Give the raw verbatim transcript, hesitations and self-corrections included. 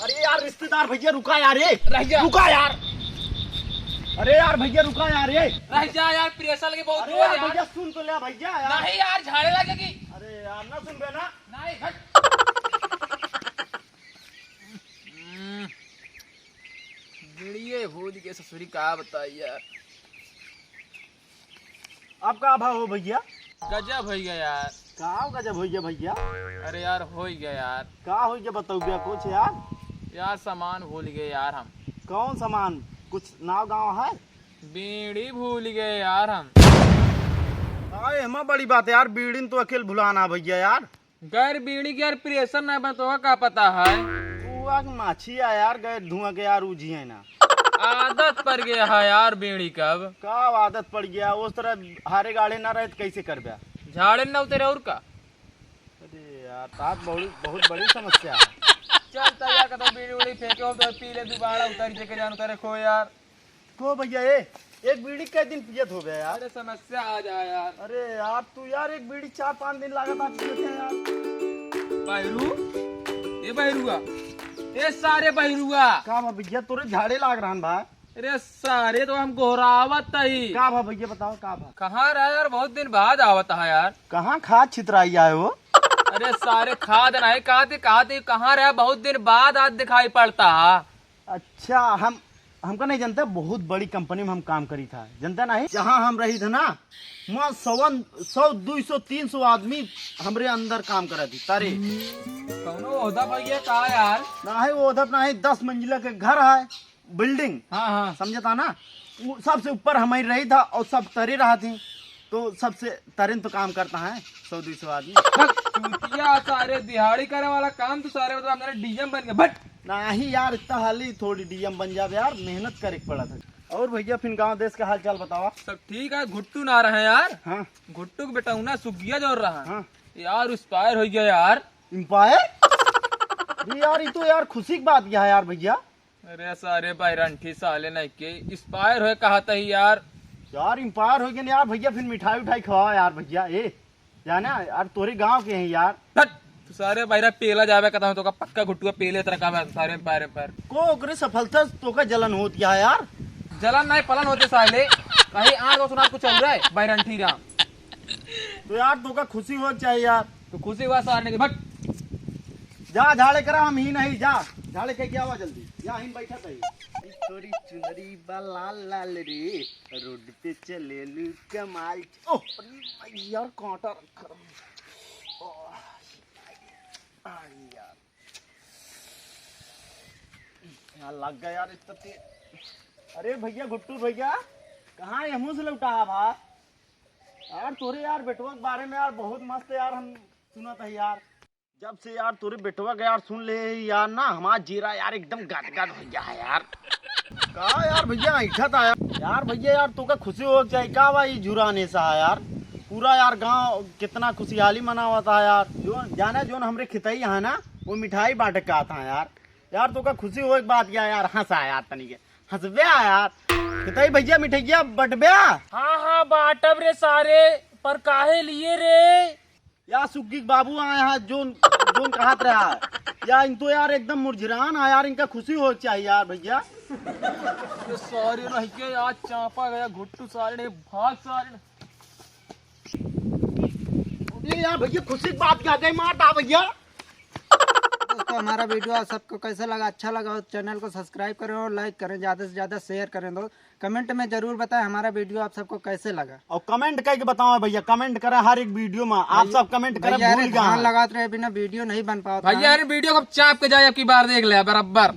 अरे यार रिश्तेदार भैया, रुका यार, ए। रह जा। रुका यार। अरे यार भैया, रुका यार, ए। रह जा यार, प्रेशर लगे बहुत अरे जोर यार यार। भैया, सुन तो ले भैया यार। नहीं यार, झाड़े लगेगी। अरे यार, ना सुनबे ना। नहीं, हट। हम्म, बीड़िए भूल के ससुरी का बताई यार। अब का भाव हो भैया? गजब होइ गया यार। का गजब होइ गया भैया? अरे यार, होइ गया यार। का होइ गया बताओ भैया कुछ यार? यार, सामान भूल गए यार हम। कौन सामान? कुछ नाव गाँव है? बीड़ी भूल गए यार हम। अरे, एमा बड़ी बात है यार, बीड़ी न तो अकेल भुलाना भैया यार। गैर बीड़ी के यार प्रेशर ना बा, तोका का पता है? धुआं की माछी आ यार, गैर धुआं के यार उजी है ना। आदत पड़ गया है यार बीड़ी का अब। का आदत पड़ गया? उस तरह हारे गाड़े ना रहे तो कैसे करबे? झाड़े ना उतरे और का? अरे यार, तात बहुत, बहुत बड़ी समस्या है। चल तैयार कर, बीड़ी उड़ी फेंके हो तो पी ले, दोबारा उतर जे के जान उतरे खो यार। को भैया, ए, एक बीड़ी कै दिन पियत होबे यार? अरे समस्या आ जा यार। अरे यार, तू यार एक बीड़ी चार पाँच दिन लागत आ पियत है यार। बहरू, ए बहरूआ, ए सारे बहरूआ। का बा भैया, तोरे झाड़े लाग रहन बा? अरे सारे तो हम गोहरावत ही। का बा भैया, बताओ का बा? कहाँ रहा यार, बहुत दिन बाद आवत है यार। कहाँ खाद छितराई आए हो? अरे सारे खाद नहीं, कहा थे, कहा थे, कहाँ रहा, बहुत दिन बाद आज दिखाई पड़ता है। अच्छा, हम, हमका नहीं जानता, बहुत बड़ी कंपनी में हम काम करी था, जानता नहीं? जहाँ हम रही था ना, वहाँ सवन, सौ, दुई सौ, तीन सौ आदमी हमरे अंदर काम करा थी, तारे। कौनो ओहदा भैया का यार? नहीं, ओहदा नहीं, दस मंजिला के घर है, बिल्डिंग। हाँ, हाँ। समझता ना? वो सबसे ऊपर हमारी रही था और सब तरे रहा थी, तो सबसे तरे तो काम करता है, सौ दुई सौ आदमी। बस चूतिया, सारे दिहाड़ी करे वाला काम तो सारे, मतलब, हमारे डीएम बन गए, बट नहीं यार, इतना हाली थोड़ी डीएम बन जावे यार, मेहनत करे के पड़ा था। और भैया, फिर गांव देश का हाल चाल बतावा। सब ठीक है, घुट्टू ना रहे यार। हाँ। घुट्टू के बेटा उना सुगिया जोर रहा। हाँ। यार, एक्सपायर हो गया यार। एम्पायर? अरे यार, ये तो यार खुशी की बात क्या है यार भैया? अरे सारे बैरंठी साले नहीं के एक्सपायर होए कहा था यार। यार, एम्पायर हो गए यार भैया, फिर मिठाई उठाई खवाओ यार भैया। ए, जाना यार, तोरे गांव के हैं यार। हट! तू सारे बहिरा पेला जावे कहता हूँ, तोका पक्का घुट्टुआ पेले तरह का बा, सारे पैर पैर। को ओकरे सफलता तोका जलन होत क्या है यार? जलन नहीं, पलन होते साले। कहीं आग और सुनार कुछ और है, बैरंठी राम। तो यार, तोका खुशी हो चाहिए यार। तो खुशी हुआ सारने के, भट। जा झाड़े करा, हम ही नहीं, जा झाड़े के क्या हुआ, जल्दी या ही बैठा था। तोरी चुनरी बा लाल लाल रे, रोड पे चलेलू कमाल। ओह, अरे भाई यार, कांटा रखा। ओह, अरे यार। यहाँ लग गया यार, इतना तेज। अरे भैया, गुट्टू भैया, कहाँ ये मुंह से लौटा है भा? यार, तोरे यार बेटवा के बारे में यार बहुत मस्त यार हम सुना था यार। जब से यार तोरे बेटवा के यार सुन ले यार ना, हमारा जीरा यार एकदम गदगद हो गया है यार। का यार भैया, ऐठा था यार? यार भैया यार, तोका खुशी हो चाहिए का भाई, जुराने सा है यार। पूरा यार गांव कितना खुशहाली मनावा था यार। जो जाने जोन हमरे खितई है ना, वो मिठाई बांटे का था यार। यार तोका खुशी हो एक बात क्या यार, हंसा यार तनी के। हंसबे यार। खितई भैया मिठाइया बटबे। हाँ, हाँ, बाटब रे सारे, पर काहे लिए रे? या सुग्गी के बाबू आए हैं, जोन, जोन कहत रहा। या इन तो यार एकदम मुरझिरान है यार, इनका खुशी हो चाहिए यार भैया। ये सारे नहीं के यार, चापा गया घुट्टू सारे ने, भाग सारे ने। अरे यार भैया, खुशी की बात क्या गई, मार दा भैया। दोस्तों, हमारा वीडियो आप सबको कैसे लगा? अच्छा लगा हो तो चैनल को सब्सक्राइब करें और लाइक करें, ज़्यादा से ज़्यादा शेयर करें दोस्त। कमेंट में ज़रूर बताएं हमारा वीडियो आप सबको कैसे लगा। और कमेंट करके बताओ भैया, कमेंट करें हर एक वीडियो में। आप भैया, सब कमेंट करें, भैया, अरे भूल गए धान हैं। लगात रहे बिना वीडियो नहीं बन पावत भैया, है। अरे वीडियो को चाप के जाए, अब की बार देख ले बराबर।